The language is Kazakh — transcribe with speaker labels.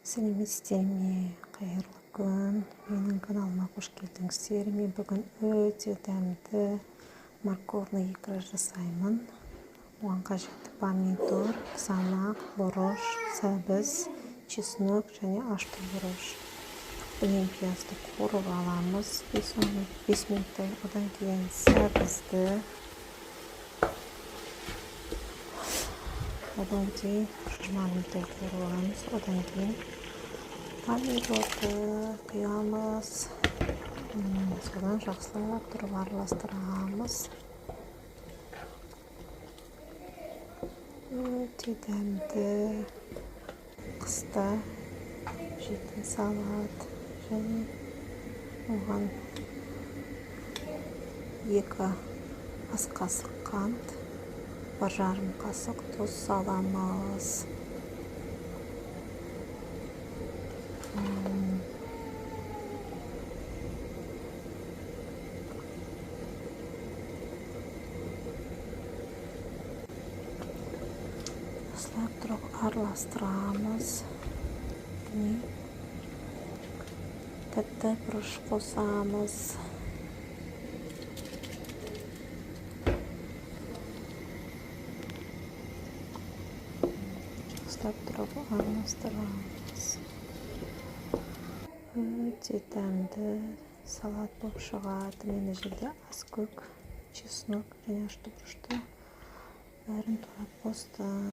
Speaker 1: Сәлеметсіздер ме? Қайырлы күн! Менің каналыма қош келдіңіздер. Мен бүгін өте дәмді морковный икра жасаймын. Оған қажетті помидор, қызанақ, бұрыш, сәбіз, чеснок және ашты бұрыш. Бірден пиязды қуырып аламыз 5 минуттай. Одан кейін сәбізді кәдімгідей 20 минуттай қуырып аламыз. Одан кейін помидорды құямыз. Содан жақсылап тұрып араластырамыз. Өте дәмді қыста жейтін салат. Және оған 2 ас қасық қант, 1,5 қасық тұз саламыз. Жақсылап тұрып араластырамыз. Міне, тәтті бұрыш қосамыз. Жақсылап тұрып араластырамыз. Өте дәмді салат болып шығады. Мен мына жерде аскөк, чеснок және ашты бұрышты бәрін турап қостым.